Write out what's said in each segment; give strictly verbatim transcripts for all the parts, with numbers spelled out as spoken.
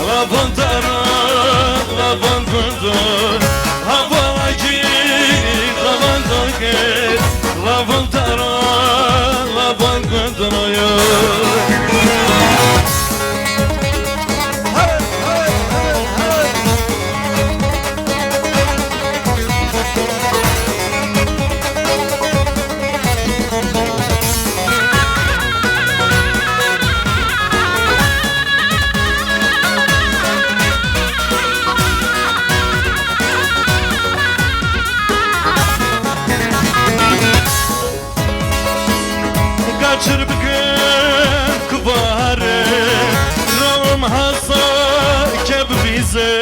Lavandara, lavandara, havalakî, lavandake, lavandara, lavandara. Kaçir bikim kivare, rawim hasa ke bibîze.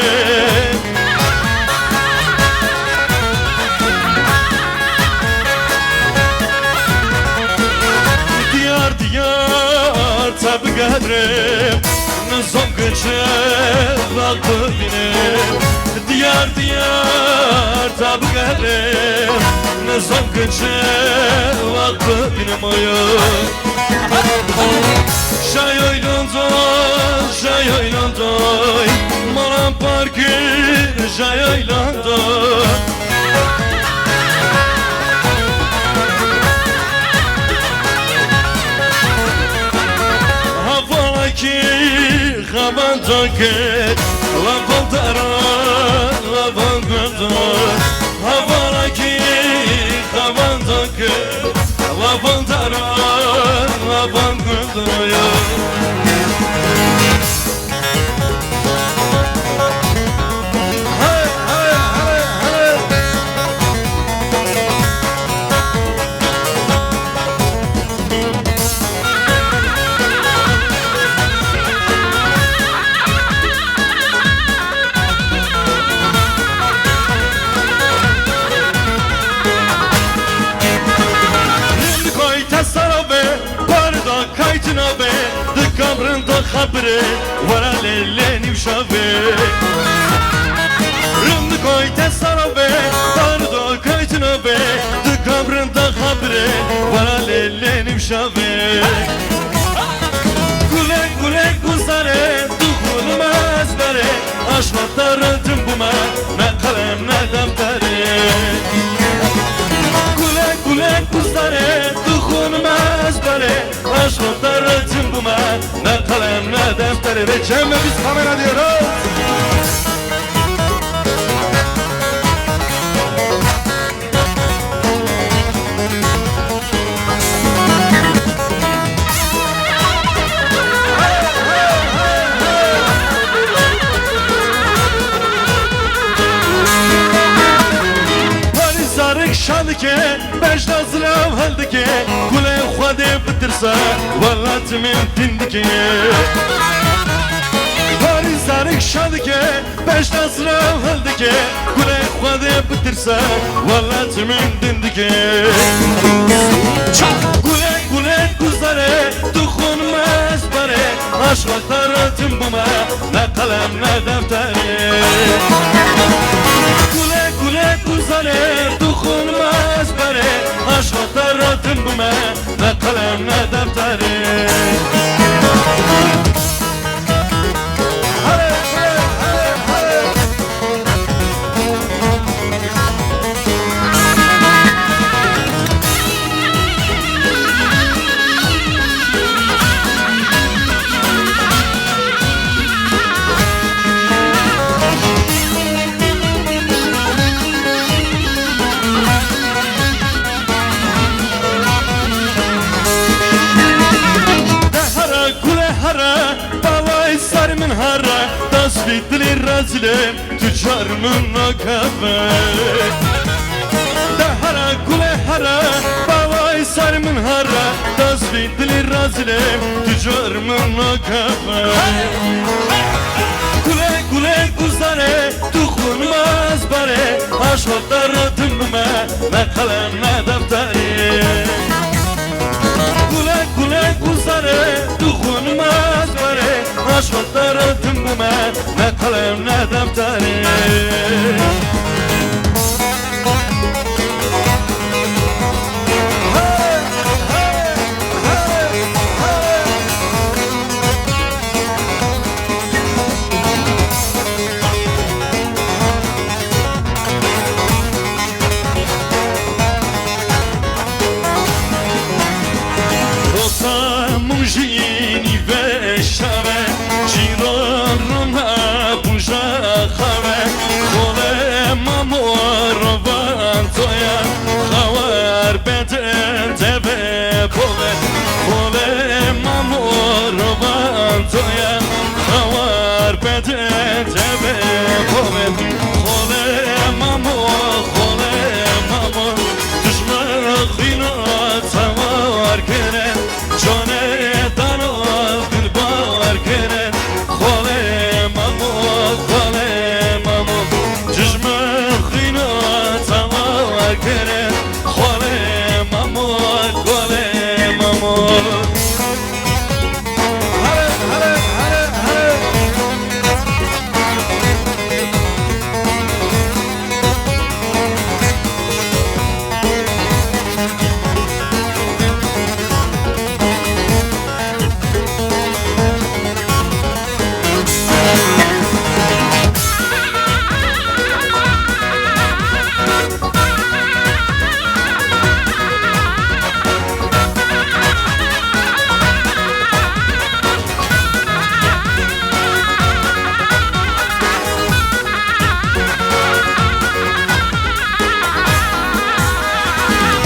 Diyar diyar te bigerim, nizam ki çi wext bibînim. Diyar diyar te bigerim, nizam ki çi wext bibînim oyo. Şayoy londoy, şayoy londoy, malam parkir şayoy londoy. Havalakî xevan dake, lavan dara, lavan gundar. Havalakî xevan dake, lavan dara, lavan gundar. Hey, hey, hey, hey. Rind koy tesara be, parda kaytına be, dikam rinda xebire, wara lê lê nîvşa be. Rind koy tesara be, parda kaytına be, dikam rinda xebire, wara lê lê nîvşa be. Gulek gulek guzare, tu xunime ez bere, aşma te ritim bûme, ne qelem ne deftere. Gulek gulek guzare, tu xunime ez bere, aşma te ritim bûme, ne qelem ne deftere. Ve Cem ve biz kamera diyoruz. Parî zarik şan dike, bejna zirav hel dike, kulê Xwedê bitirse, welat min din dike. Parî zarik şan dike, Beşta zirav hildike, kulê Xwedê bitirse, welat min din dike. Kulê, kulê guzare, tu xunime ez bere, aşqa te ritim bûme, ne qelem ne deftere. Kulê, kulê guzare, tu xunime ez bere, aşqa te ritim bûme, ne qelem ne deftere. De here, gule here, balay ser min here, dest vî dilî rezîlê, tu car min nakeve. De here, gule here, balay ser min here, dest vî dilî rezîlê, tu car min nakeve. Gule, gule guzare, tu xunime ez bere, aşqa te ritim bûme, ne qelem ne deftere. Gule, gule guzare, tu xunime ez bere, aşqa te ritim bûme, ne qelem ne deftere. Tebe xole, xole mamo, xole mamo, dijmin xîna temar kene, canê dana gulbar kene. Xole mamo, xole mamo, dijmin xîna temar kene. Xole mamo, xole mamo. Hele, hele, hele, hele.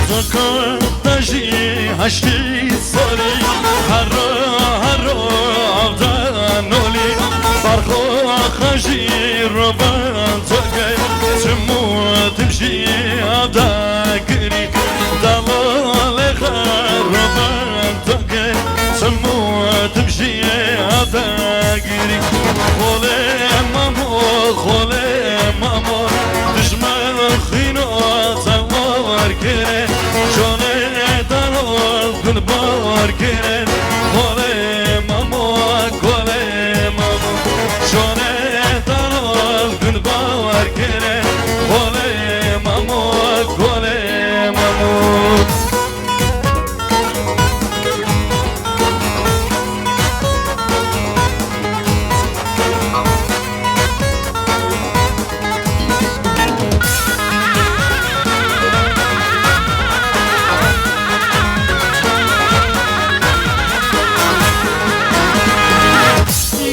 Zaka te jî heştê salî, herra herra avda nolî, berxaxa jî rovan zagay, çimû tim jî avda girî, dalalê xerrovan zagay, çimû tim jî avda girî. Xolê mamo, xolê mamo, dijmin xîna temar kene, canê dana gulbar kene. Xolê mamo, xolê mamo, canê dana gulbar kene. Xolê mamo, xolê mamo.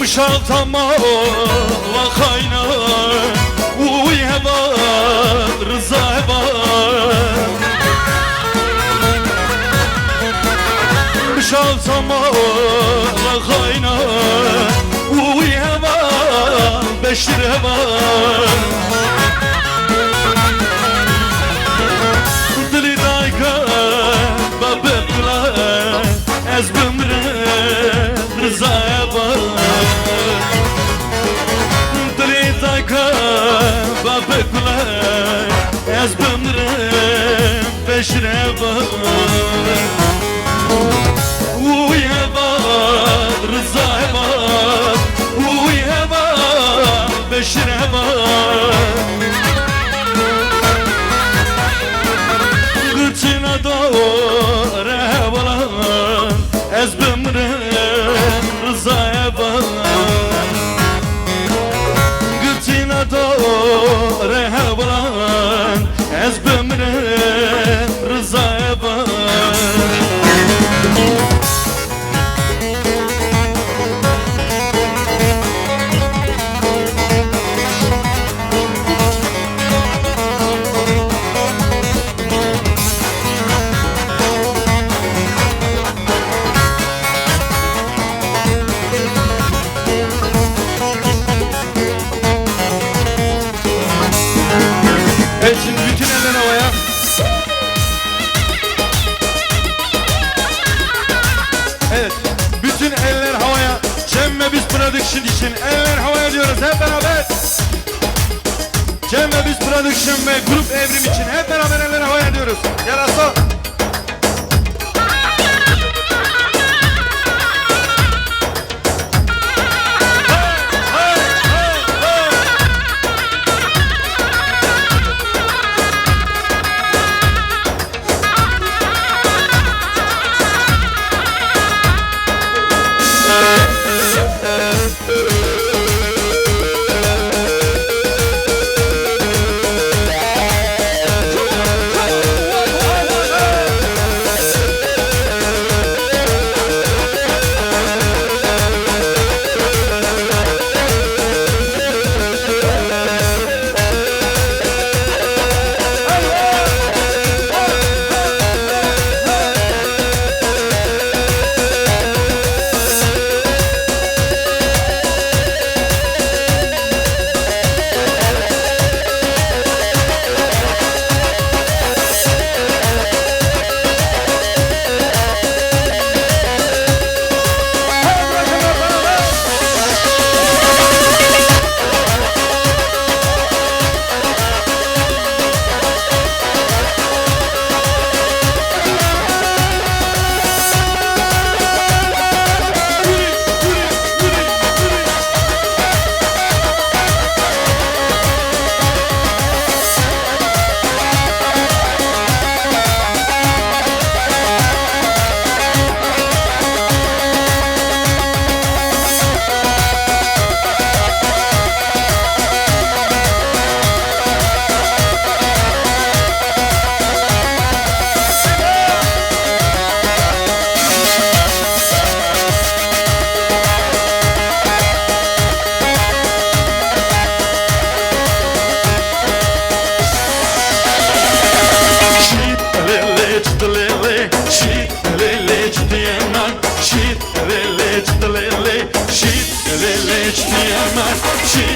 Mişal tama la xayna, uy heval Riza heval. Mişal tama la xayna, uy heval Beşir heval. Dilî dayka bebe kula, ez bimrim Riza heval. Dilê te ka bebe kule, ez bimrim Beşir heval. Uy heval, Riza heval. Uy heval, Beşir heval. Gırçına da o rehevalan, ez bimrim Rizaya van. Gitîna dore hevalan, ez bimrim Rizaya van. Evet, şimdi bütün eller havaya. Evet, bütün eller havaya. Cem ve Biz Production için eller havaya diyoruz hep beraber. Cem ve Biz Production ve Grup Evrim için hep beraber eller havaya diyoruz. Yarasa.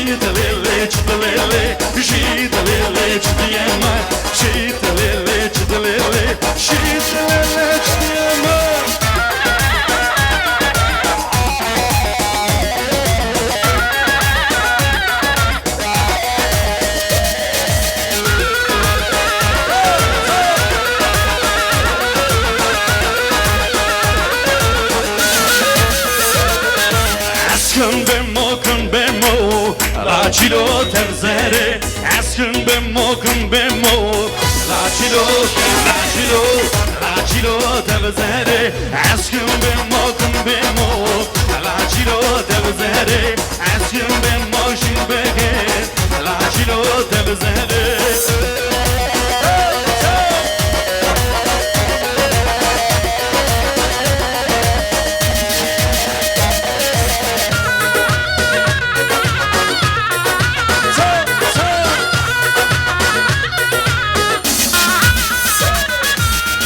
Şî dilê lê, çi dilê lê, şî dilê lê, çi diye me? Şî dilê lê, çi dilê lê, şî dilê lê, çi diye me? Eskim bemo, kim bemo, la çilo tev zere. Eskim bemo, kim bemo, la çilo, la çilo, la çilo tev zere. Eskim bemo, kim bemo, la çilo tev zere. Eskim bemo, şin bege, la çilo tev zere.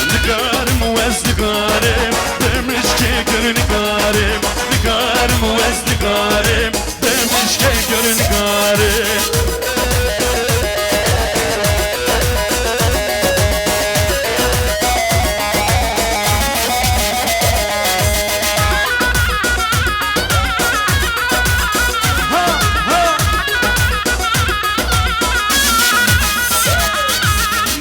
Nikarim wez nikarim, bi mişkê gul nikarim. Nikarim wez nikarim, bi mişkê gul nikarim.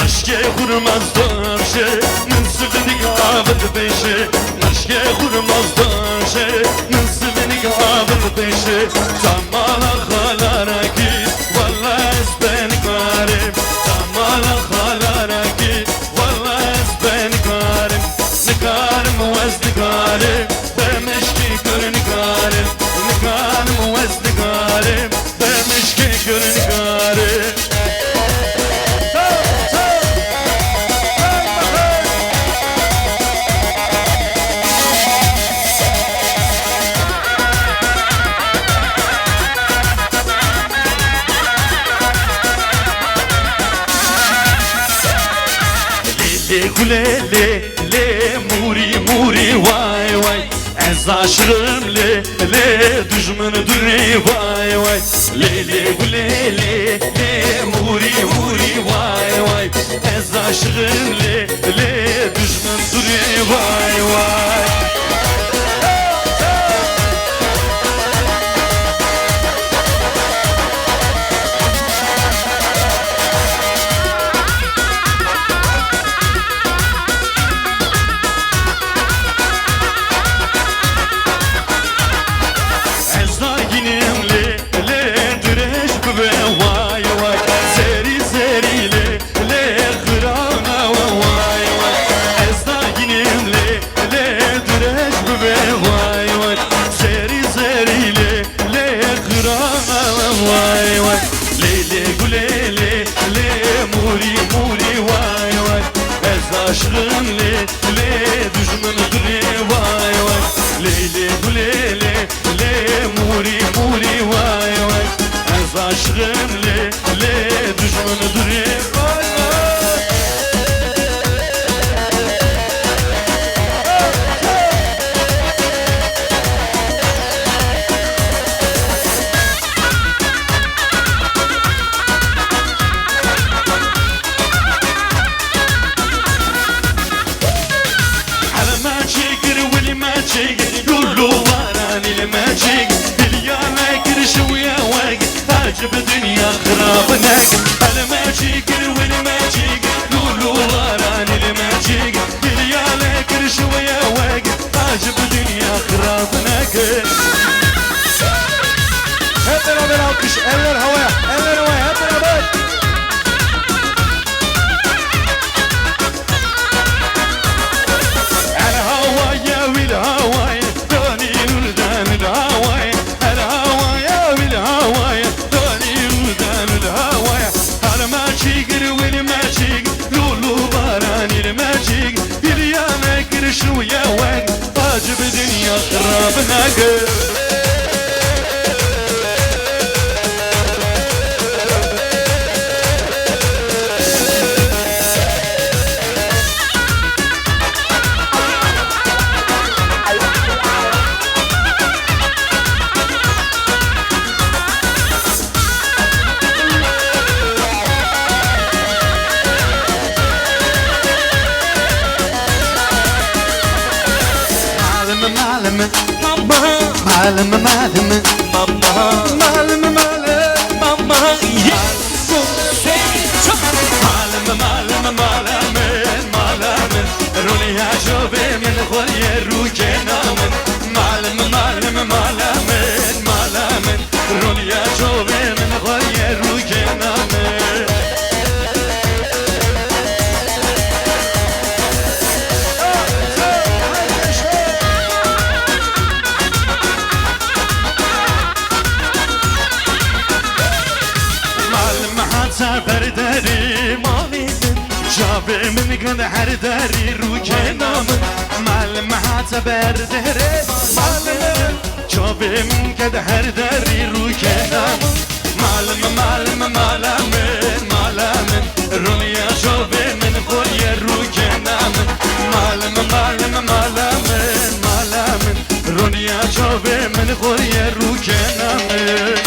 Mişkê xurmaz doşe, min sivnik avit beşe. Mişkê xurmaz doşe, min sivnik avit beşe. Tamala xalara ki, walla ez benikarim. Tamala xalara ki, walla ez benikarim. Nikarim wez nikarim, bi mişkî gul nikarim. Nikarim wez nikarim, bi mişkî gul nikarim. Lê lê gulê lê, lê mûrî mûrî way way. Ez aşığım lê, lê dujmin durê way way. Lê lê gulê lê, lê mûrî mûrî way way. Ez aşığım lê, lê dujmin durê way way. Ez dagînim lê, lê dirêj bibe way way. Zerî zerî lê, lê xirana we way way. Ez dagînim lê, lê dirêj bibe way way. Zerî zerî lê, lê xirana we way way. Lê lê gulê lê, lê mûrî mûrî way way. Ez aşığım lê, lê dujmin durê way way. Lê lê gulê lê, lê mûrî mûrî way way. Ez aşığım lê, lê dujmin durê way way. Hele me çêkir, wilî me çêkir, lûlû waranî li me çêkir. Hiliya me kir şiwiya wek, tacib dinya xirab nekir. Hele me çêkir, wilî me çêkir, lûlû waranî li me çêkir. Hiliya me kir şiwiya wek, tacib dinya xirab nekir. Hep beraber alkış, eller havaya, eller havaya, hep beraber. El hawaya, wil hawaya, danî nûr danî hawaya. El hawaya, wil hawaya, danî nûr danî hawaya. Her me çîgir, wil me çîgir, lûlû baranî me çîgir. Hiliya me kir şiwiya wek, tacib dinya xirab nekir. Malim, malim, mama. Malim, malim, mama. Yes. Malim, malim, malim, malim. Roniya çavê min xwariye rûkê namin. Malim, malim, malim, malim. Roniya çavê min xwariye rûkê namin. Malim hata ber derî malê min, çavê min gund her derî rûkê namin. Malim hata ber derî malê min, çavê min gund her derî rûkê namin. Malim, malim, mala min, mala min. Roniya çavê min xwariye rûkê namin. Malim, malim, mala min, mala min. Roniya çavê min xwariye rûkê namin.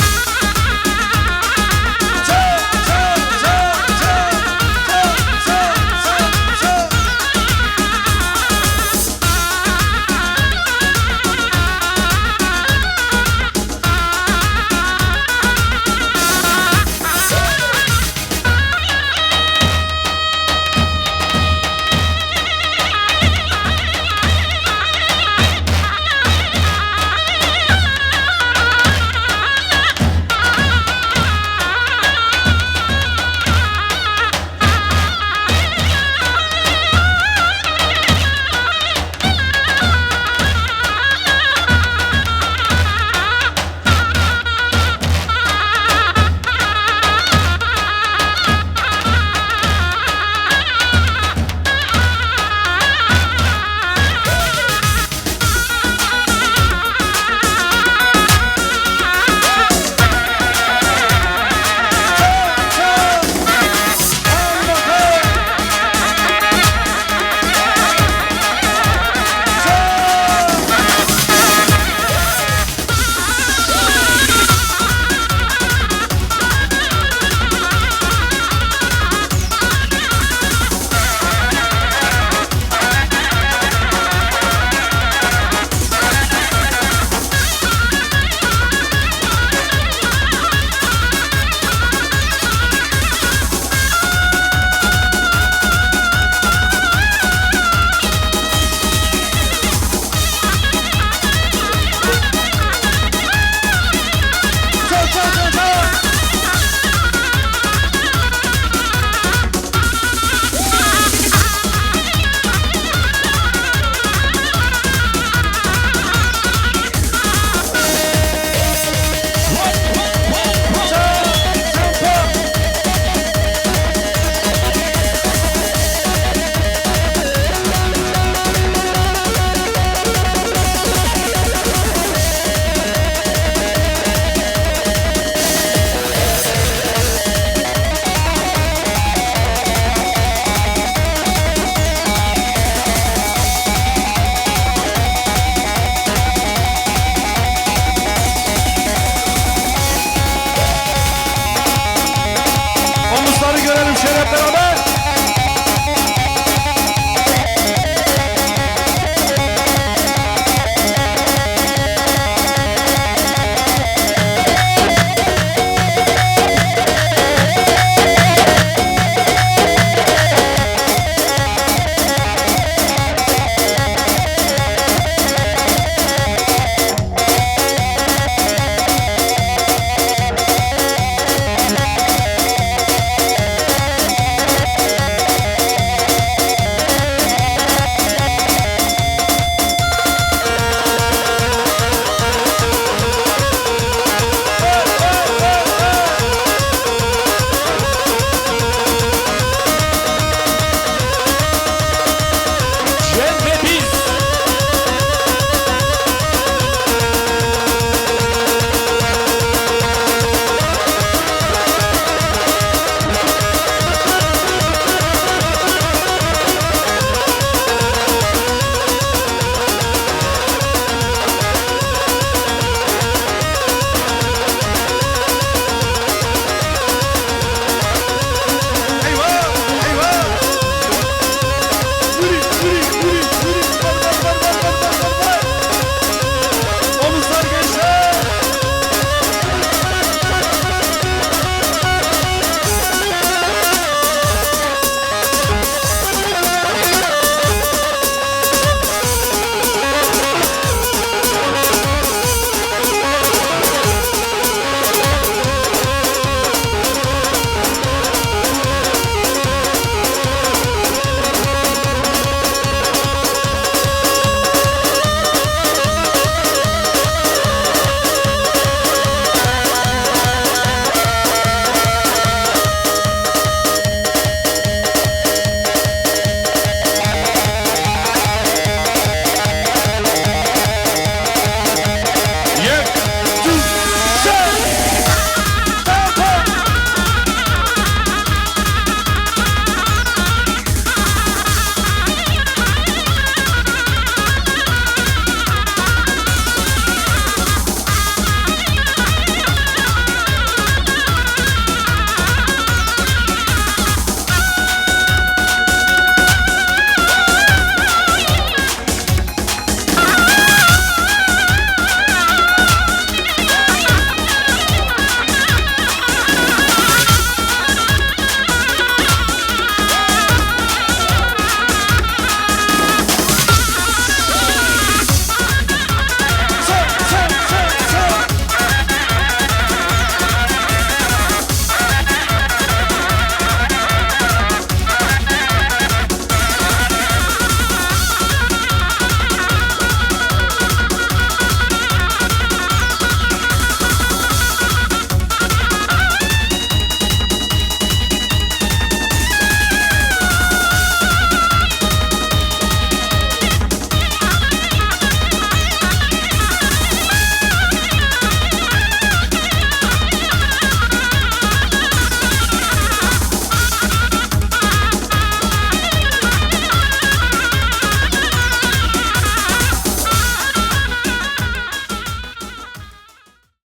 Omuzları görelim şöyle beraber.